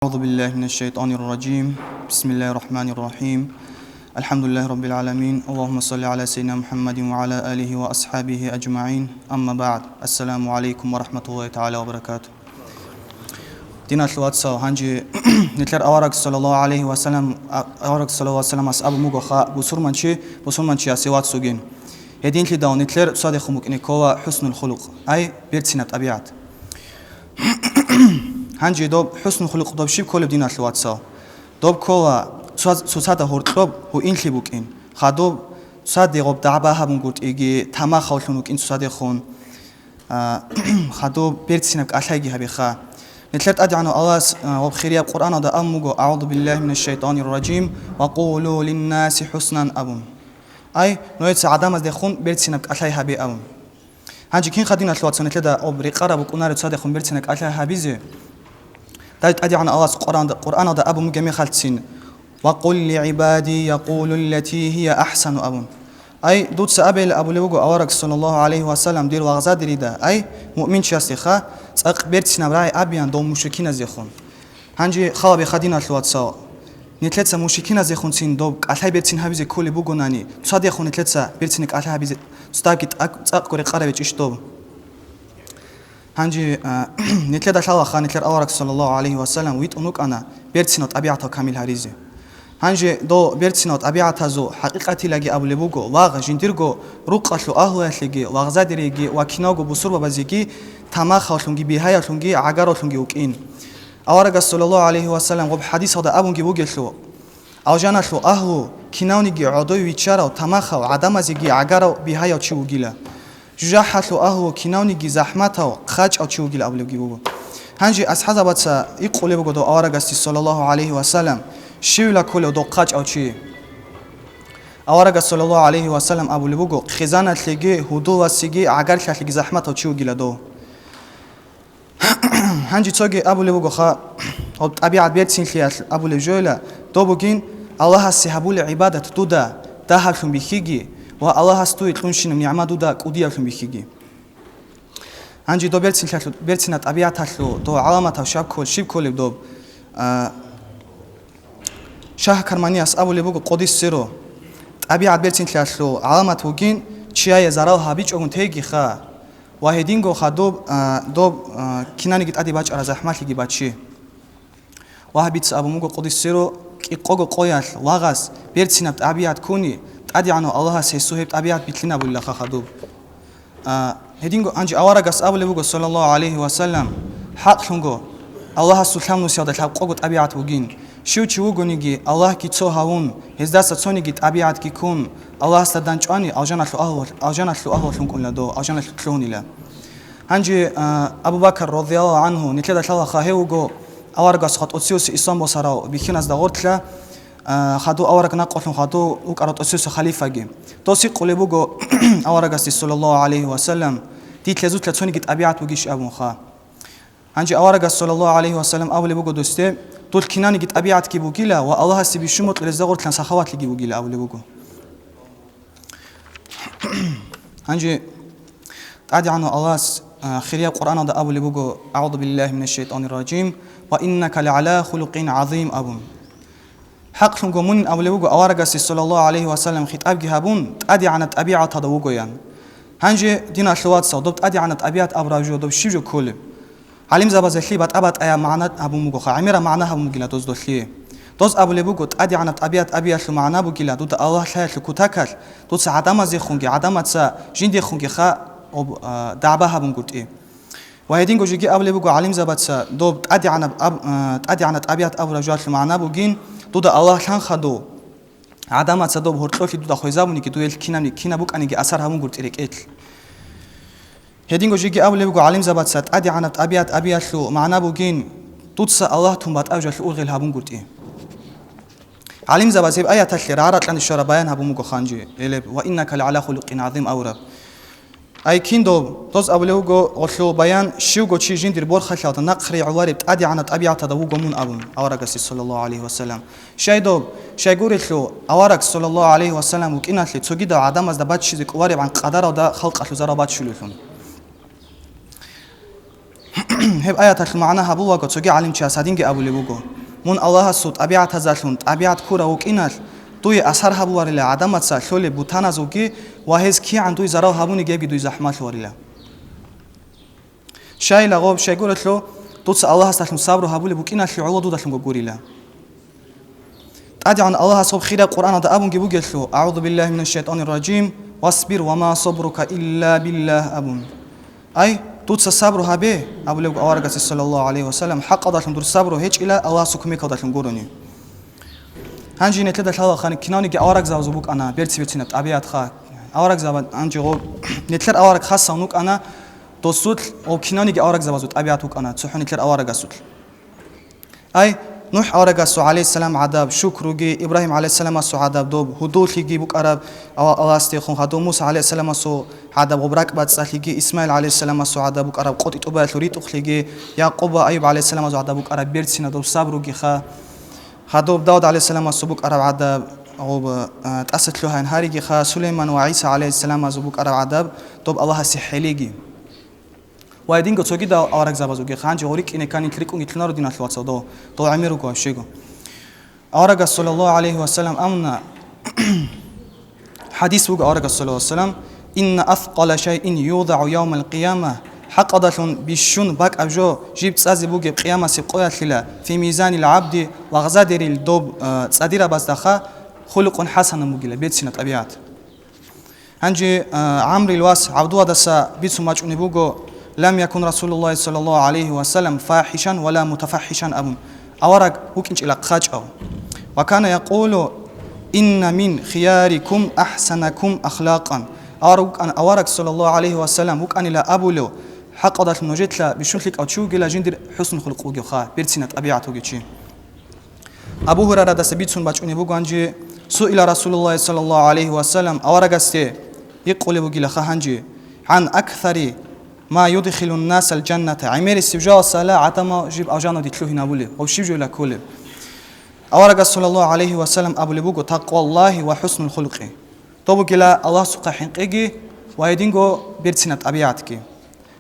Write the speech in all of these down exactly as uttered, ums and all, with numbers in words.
أعوذ بالله من الشيطان الرجيم. بسم الله الرحمن الرحيم. الحمد لله رب العالمين. اللهم صل على سيدنا محمد وعلى آله وأصحابه أجمعين. أما بعد. السلام عليكم ورحمة الله تعالى وبركاته. Диналъул вацал, гьанже нилъер авараг саллаллагьу гӀалайгьи ва саллам, а-, авараг саллаллагьу гӀалайгьи ва салламас абун буго, ха, бусурманчи бусурманчиясе вац вугин. Гьединлъидал нилъер цадехун букӀине ккола хӀуснул хулукъ, ай, берцинаб тӀабигӀат. Гьанже доб хӀуснул хулукъ доб щиб кколеб, диналъул вацал? Доб ккола цо-, цоцазда гьоркьоб гьуинлъи букӀин, хадуб цоцаде гъоб дагӀба гьабунгутӀиги, тамахавлъун вукӀин цоцадехун, а, хадуб берцинаб кӀалъайги гьабиха. Нилъер ТӀадегӀанав Аллагьас, а, гъоб хирияб Къуръаналда абун буго: «أعوذ بالله من الشيطان الرجيم. وقولوا للناس حسنا», – абун. Ай, нужеца гӀадамаздехун берцинаб кӀалъай гьабе абун. Гьанже кинха, диналъул вацал, нилъеда гъоб рекъараб букӀунареб цадехун берцинаб кӀалъай гьабизе? Дай ТӀадегӀанав Аллагьас Къуръанда-, Къуръаналда абун бугеб мехалъцин: «وقل لعبادي يقولوا التي هي أحسن», – абун. Ай, дуца абейилан абулеб буго авараг саллаллагьу гӀалайгьи ва саллам дир лагъзадерида, ай, муъминчиясдеха, цӀакъ берцинаб рагӀи абеян дов мушрикиназехун. Гьанже хал гьабеха, диналъул вацал, нилъеца мушрикиназехунцин доб кӀалъай берцин гьабизе кколеб бугонани, цадехун нилъеца берцинаб кӀалъай гьабизе цадабги тӀакӀ-, цӀакъго рекъараб гьечӀищ доб? Гьанже, а, нилъеда лъалаха, нилъер авараг саллаллагьу гӀалайгьи ва саллам витӀун вукӀана берцинал тӀабигӀатал камил гьаризе. Гьанже дол берцинал тӀабигӀатазул хӀакъикъатилаги абулеб буго, лагъ жиндирго рукъалъул агьлуялъеги, лагъзадериеги ва киналго бусурбабазеги тамахавлъунги, бигьаявлъунги, гӀагаравлъунги вукӀин. Аварагас саллаллагьу гӀалайгьи ва саллам гъоб хӀадисалда абунги бугелъул: «Алжаналъул агьлу кинавниги гӀодов виччарав, тамахав, гӀадамазеги гӀагарав, бигьаяв чи вугила. ЖужахӀалъул агьлу кинавниги захӀматав, хъачӀав чи вугила», – абулебги буго. Гьанже асхӀазабаца икъулеб буго дов аварагасде саллаллагьу гӀалайгьи ва саллам: «Щивила кколев дов хъачӀав чи?» Аварагас саллаллагьу гӀалайгьи ва саллам абулеб буго: «Хъизаналъеги, гьудуласеги, гӀагарлъиялъеги захӀматав чи вугила дов». Гьанже цоги абулеб буго, ха, гьоб тӀабигӀат берцинлъиялъ абулеб жойила, доб бугин Аллагьасе гьабулеб гӀибадат дуда дагьаблъун бихьиги ва Аллагьас дуе кьунщинаб нигӀмат дуда кӀудияблъун бихьиги. Гьанже доб берцинлъиялъул, берцинаб тӀабигӀаталъул доб гӀаламатав щиб ккол-, щиб кколеб доб? А, Шагь Карманиялъ абулеб буго къудиссиро: «ТӀабигӀат берцинлъиялъул гӀаламат бугин чияе зарал гьабичӀогун тегиха, ва гьединго хадуб, а, доб, а, кинаниги тӀаде бачӀараб захӀмалъиги бачи». Вагьабица абун буго къудиссиро: «КӀикъого къоялъ лагъас берцинаб тӀабигӀат ккуни, ТӀадегӀанав Аллагьас гьесул гьеб тӀабигӀат билълъинабулилаха хадуб». А, гьединго гьанже аварагас абулеб буго, саллаллагьу гӀалайгьи ва саллам: «ХӀакълъунго, Аллагьасул лъабнусиялда лъабкъого тӀабигӀат бугин. Щив чи вугониги, Аллагьги цо гьавун, гьездаса цониги тӀабигӀатги ккун, Аллагьасда дандчӀвани, алжаналъул агьлу-, алжаналъул агьлуялъ ункӀунила дов, алжаналъул лъугьунила». Гьанже, а, Абу Бакар, радияллагьу гӀангьу, нилъеда лъалаха, гьев вуго аварагасухъа тӀоцевесев ислам босарав бихьиназда гъорлъа, а, хадув авараг накъулъун хадув вукӀарав тӀоцевесев халифаги. Дос гьикъулеб буго аварагасде, саллаллагьу гӀалайгьи ва саллам: «Дилъ гьезулъа цониги тӀабигӀат бугищ?» – абунха. Гьанже аварагас, саллаллагьу гӀалайгьи ва саллам, абулеб буго досде: «Дулъ кинаниги тӀабигӀатги бугила ва Аллагьасде бищун бокьараб гъорлъан сахаватлъиги бугила», – абулеб буго. Гьанже ТӀадегӀанав Аллагьас, а, хирияб Къуръаналда абулеб буго: «أعوذ بالله من الشيطان الرجيم. وإنك لعلى خلق عظيم», – абун. ХӀакълъунго мунин абулеб буго аварагасде, саллаллагьу гӀалайгьи ва саллам, хитӀабги гьабун, тӀадегӀанаб тӀабигӀаталда вугоян. Гьанже, диналъул вацал, доб тӀадегӀанаб тӀабигӀат абураб жо доб щиб жо кколеб? ГӀалимзабаз гьелъие батӀа-батӀаяб магӀна гьабун буго, ха, гӀемераб магӀна гьабун бугила доз долъие. Доз абулеб буго, тӀадегӀанаб тӀабигӀат абиялъул магӀна бугила дуда Аллагь лъаялъул кутакалъ дуца гӀадамазехунги, гӀадамаца жиндехунги ха, об-, а, дагӀба гьабунгутӀи. Ва гьединго жеги абулеб буго гӀалимзабаца, доб тӀадегӀанаб аб-, а, тӀадегӀанаб тӀабигӀат абураб жоялъул магӀна бугин, дуда Аллагь лъан хадув, гӀадамаца доб гьоркьолъи дуда хвезабуниги, дуе кинабни-, кинаб букӀаниги асар гьабунгутӀи рекӀелъ. Гьединго жеги абулеб буго гӀалимзабаца, тӀадегӀанаб тӀабигӀат абиялъул магӀна бугин, дуца Аллагь тун батӀаб жоялъул ургъел гьабунгутӀи. ГӀалимзабаз гьеб аяталъе рагӀа-ракьанде щвараб баян гьабун буго гьанже, гьелеб: «وإنك لعلى خلق عظيم», – абураб. Ай кин доб? Доз абулеб буго гъолъул баян: «Щивго чи жиндир борхалъалда нахъригӀулареб тӀадегӀанаб тӀабигӀаталда вуго мун», – абун аварагасде, саллаллагьу гӀалайгьи ва саллам. Щай доб? Щайгурелъул авараг, саллаллагьу гӀалайгьи ва саллам, вукӀиналъе цогидал гӀадамазда баччизе кӀоларебгӀан къадаралда халкъалъул зарал баччулевлъун. Гьеб аяталъул магӀна гьабулаго цоги гӀалимчияс гьадинги абулеб буго: «Мун Аллагьасул тӀабигӀатазалъун тӀабигӀат ккурав вукӀиналъ, дуе асар гьабуларила гӀадамаца лъолеб бутаназулги ва гьез кигӀан дуе зарал гьабуниги гьебги дуе захӀмалъуларила». Щайила гъоб, щайгурелъул, дуца Аллагьасдалъун сабру гьабулеб букӀиналъе гӀоло дудалъунго гурила. ТӀадегӀан Аллагьас гъоб хираб Къуръаналда абунги бугелъул: «АгӀузу биллагьи минаш шайтӀанир ражим, васбир ва ма сабрука илла биллагь», – абун. Ай, дуца сабру гьабе, абулеб аварагас, саллаллагьу гӀалайгьи ва саллам, хӀакъалдалъун дур сабру гьечӀила Аллагьасул кумекалдалъун гурони. Гьанже нилъеда лъалаха кинавниги аварагзабазул букӀана берци-берцинаб тӀабигӀатха. Аварагзаба-, гьанже гъо-, нилъер авараг хасавун вукӀана досулъ, гъо кинавниги аварагзабазул тӀабигӀат вукӀана цохӀо нилъер аварагасулъ. Ай, НухӀ аварагасул, гӀалайгьиссалам, гӀадаб шукруги, Ибрагьим, гӀалайгьиссаламасул, гӀадаб доб гьудуллъиги букӀараб, ава-, аваласдехун хадув Муса, гӀалайгьиссаламасул, гӀадаб гъоб ракӀбацӀцӀалъиги, Исмаил, гӀалайгьиссаламасул, гӀадаб букӀараб къотӀи-тӀубаялъул ритӀухълъиги, Якъуб ва Аюб, гӀалайгьиссаламазул, гӀадаб букӀараб берцинаб доб сабругиха, гьадуб Давуд, гӀалайгьиссаламасул, букӀараб гӀадаб гъоб, а, тӀаса лъугьайин гьаригиха, Сулейман ва ГӀиса, гӀалайгьиссаламазул, букӀараб гӀадаб доб Аллагьасе хӀелиги. Ва гьединго цогидал аварагзабазулги ханчи гъорикӀине ккани рикӀкӀунги лъунаро, диналъул вацал, дов, дов гӀемер руго щего. Аварагас, саллаллагьу гӀалайгьи ва саллам, амна, хӀадис буго аварагас, саллаллагьу гӀалайгьи ва саллам: «Инна аскъала шайин юдагӀу явмал къияма», хӀакъадалъун бищун бакӀаб жо жиб цӀазе бугеб къиямасеб къоялъила, фи мизанил гӀабди, лагъзадерил доб, э, цӀадирабаздаха, хулукъун хӀасанун бугила, берцина тӀабигӀат. Гьанже, а, ГӀамрил вас ГӀабдулладаса бицун бачӀунеб буго: «Лам якун Расулуллагьи саллаллагьу гӀалайгьи ва саллам фахишан ва ла мутафаххишан», – абун, авараг вукӀинчӀила хъачӀав. «Ва кана якъулу: инна мин хиярикум ахсанакум ахлакъан». Авараг вукӀан, авараг, саллаллагьу гӀалайгьи ва саллам, вукӀанила абулев: «ХӀакъадалъун нужеца бищун лъикӀав чи вугила, жиндир хӀусн-хулкъ вугевха, берцина тӀабигӀат вугев чи». Абу Гьурайрадаса бицун бачӀунеб буго гьанже: «Суила Расулуллагьи саллаллагьу гӀалайгьи ва саллам», аварагасде гьикъулеб бугилаха гьанже: «ГӀан аксари ма юдхилун насал жанната», гӀемерисеб жоялдасала гӀадамал жиб алжаналде лъугьинабулеб, гъов щиб жояла кколеб? Аварагас, саллаллагьу гӀалайгьи ва саллам, абулеб буго: «Такъваллагьи ва хӀуснул хулкъи». Доб бугила Аллагьасухъа хӀинкъиги ва гьединго берцина тӀабигӀатги.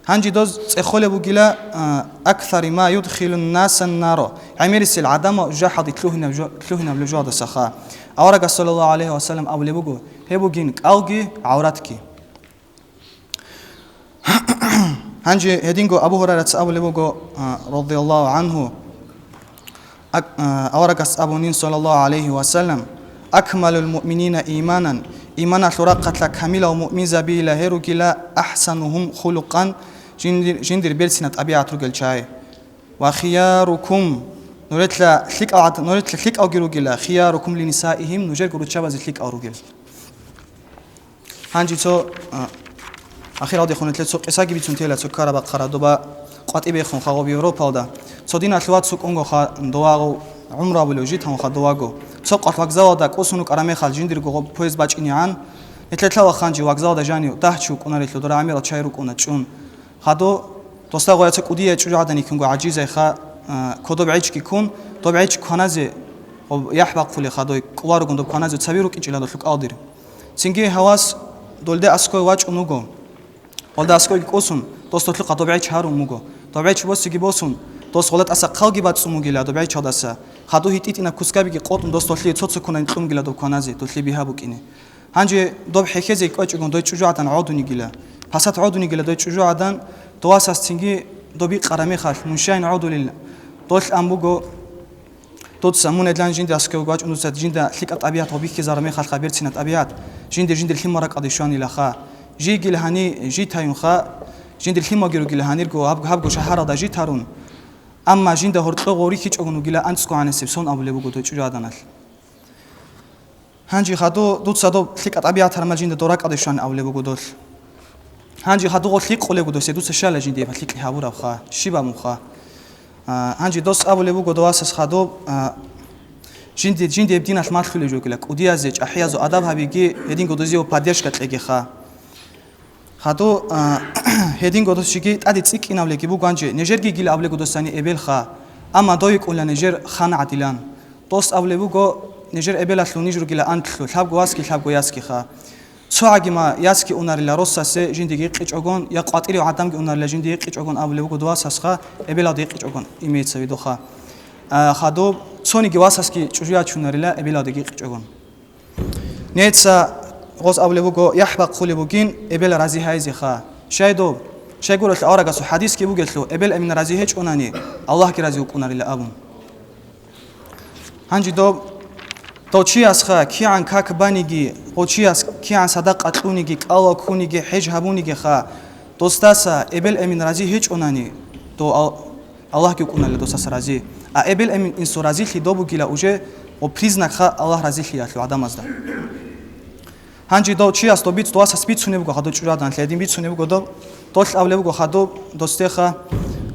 Гьанже доз цӀехолеб бугила, а, «аксари ма юдхилун насан наро», гӀемерисел гӀадамал жужахӀалде лъугьинаб жо-, лъугьинаб жоялдасаха. Аварагас, саллаллагьу гӀалайгьи ва саллам, абулеб буго: «Гьеб бугин кӀалги гӀавратги». Гьанже гьединго Абу Гьурайраца абулеб буго, а, радияллагьу гӀангьу, Ак-, а, аварагас абунин, саллаллагьу гӀалайгьи ва саллам: «Акмалул муъминина иманан», иманалъул рахъалъа камилав муъминзабийила гьел ругила, «ахсанугьум хулукъан», жиндир, жиндир берцина тӀабигӀат ругел чагӀи. «Ва хиярукум», нуретлъа лъикӀал гӀад-, нуретлъа лъикӀалги ругила, «хиярукум линисаихим», нужерго руччабазе лъикӀал ругел. Гьанже цо, а, ахиралдехун нилъер цо къисаги бицун тела, цо ккараб бахъараб доба къватӀибехун хагъуб Европалда. Цо диналъ вац вукӀунго ха довагъу гӀумру абулев, жи тавун ха доваго. Цо къвалъ вокзалалда кӀусун рукӀараб мехалъ жиндирго гъоб поезд бачӀинегӀан, нилъер лъала ханчи вокзалда жанив дагь чи вукӀунарелъул дора гӀемерал чай рукӀуна чӀун. Гьадо, досда гъоя цо кӀудияй чӀужугӀадан йиккунго гӀажизайха, а, кодоб гӀечги ккун, доб гӀеч кваназе, гъоб яхӀ бахъулеха дой кӀоларогун доб кваназе цаби рукӀинчӀила долъу кӀалдир. Цинги гьавас долде аскӀой вачӀун вуго. Гъолда аскӀойги кӀусун, дос долъухъа доб гӀеч гьарун вуго. Доб гӀеч босиги босун, дос гъола тӀаса хъалги бацӀцӀун вугила доб гӀечалдаса. Хадур гьитӀитӀинаб кускабиги къотӀун дос долъие цо-цо кунайин кьун вугила доб кваназе, долъие бигьа букӀине. Гьанже доб хӀехьезе кӀвечӀого дой чӀужугӀадан гӀодунигила. Пасат гӀодунигила дой чӀужугӀадан, довасас цинги доб бикъараб мехалъ, мун щайин гӀодулел, долъ ан буго, Дуца мун гьедлъан жинда аскӀов вачӀун, дуца жинда лъикӀаб тӀабигӀат ва бихьизараб мехалъха берцина тӀабигӀат, жинде жиндир лъимал ракӀалде щванилаха. Жийгил гьани житаюнха, жиндир лъималги ругил гьанирго гьаб-, гьабго шагьаралда житарун. Амма жинда гьоркьо гъорихьичӀогун вугила анцӀго гӀанасеб сон абулеб буго дой чӀужугӀаданалъ. Гьанже хадур дуца доб лъикӀаб тӀабигӀат гьарамал жинда доб ракӀалде щван абулеб буго долъ. Гьанже хадур гъо лъикъулеб буго досе дуца щала жинде гьеб лъикӀ гьабурабха, щиб абунха. А, гьанже дос абулеб буго довасас хадуб, а, жинде, жинде гьеб диналъ малъулеб жогила, кӀудиязе, чӀахӀиязе адаб гьабиги, гьединго дозие поддержка кьегиха. Хадур, а, гьединго дос жиги тӀаде цӀикӀкӀинавлъиги буго гьанже, нижерги гила абулего досани эбелха, амма дове кӀула нижер хан гӀадилан. Дос абулеб буго, нижер эбелалъул ниж ругила анлъго, лъабго васги лъабго ясгиха. Цо гӀагима ясги унарила росасе жиндиги гьикъичӀогон, я къватӀирев гӀадамги унарила жиндиги гьикъичӀогон абулеб буго дов васасха, эбелалда гьикъичӀогон имеется в видуха. А, хадуб, цониги васасги чӀужу ячунарила эбелалда гьикъичӀогон. Неца гъоз абулеб буго, яхӀ бахъулеб бугин эбел рази гьайизеха. Щай доб? Щайгурелъул аварагасул хадисги бугелъул, эбел-эмен рази гьечӀонани, Аллагьги рази вукӀунарила абун. Гьанже доб, дов чиясха кигӀан как баниги, гъов чияс кигӀан садакъа кьуниги, кӀалал ккуниги, хӀеж гьабунигиха, досдаса эбел-эмен рази гьечӀонани, дов Ал-, Аллагьги вукӀунарила досдаса рази. А эбел-эмен инсул разилъи доб бугила уже, ва признакха Аллагь разилъиялъул гӀадамазда. Гьанже дов чияс дов биц-, дов васас бицунеб буго хадуб чӀужугӀадан, гьедин бицунеб буго доб, долъ абулеб буго хадуб, досдеха,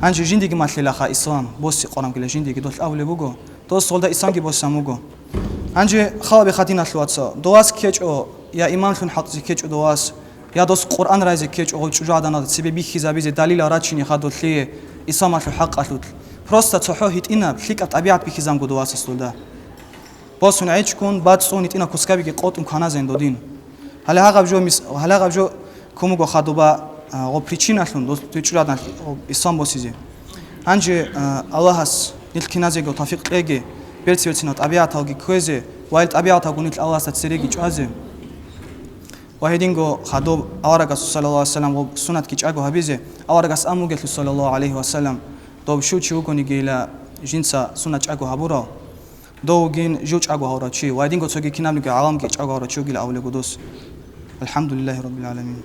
гьанже жиндиги малъилаха ислам, боси къварамгила жиндиги долъ абулеб буго, дос гъолда исламги босан буго. Гьанже халабиха диналъул вацал, дов вас ккечӀо, я имамлъун хӀалтӀизе ккечӀо дов вас, я дос Къуръан райзе ккечӀо гъол чӀужугӀаданал цебе бихьизабизе далилал рачине хадулъие исламалъул хӀакъалъулъ. Просто цохӀо гьитӀинаб, лъикӀаб тӀабигӀат бихьизабго дов васасулда. Босун гӀечкун, бацӀцӀун, гьитӀинал кускабиги къотӀун кваназин додин. Гьале гьагъаб жо мис-, гьале гьагъаб жо кумуго хадуба, а, гъо причиналъун дос-, дой чӀужугӀадан гъо ислам босизе. Гьанже, а, Аллагьас нилъ киназего тавфикъ кьеги, берци-берцинал тӀабигӀаталги кквезе ва ил тӀабигӀаталгун нилъ Аллагьасда цереги чӀвазе. Ва гьединго хадуб аварагасул саллаллагьу гӀалайгьи вассалам гъо суннатги чӀаго гьабизе, аварагас амугелъул саллаллагьу гӀалайгьи вассалам, доб щив чи вугонигийила жинца суннат чӀаго гьабурав. Дов вугин жив чӀаго гьавурав чи, ва гьединго цоги кинабниги гӀаламги чӀаго гьавурав чи вугила абулеб буго дос. АлхӀамдулиллагьи раббил гӀаламин.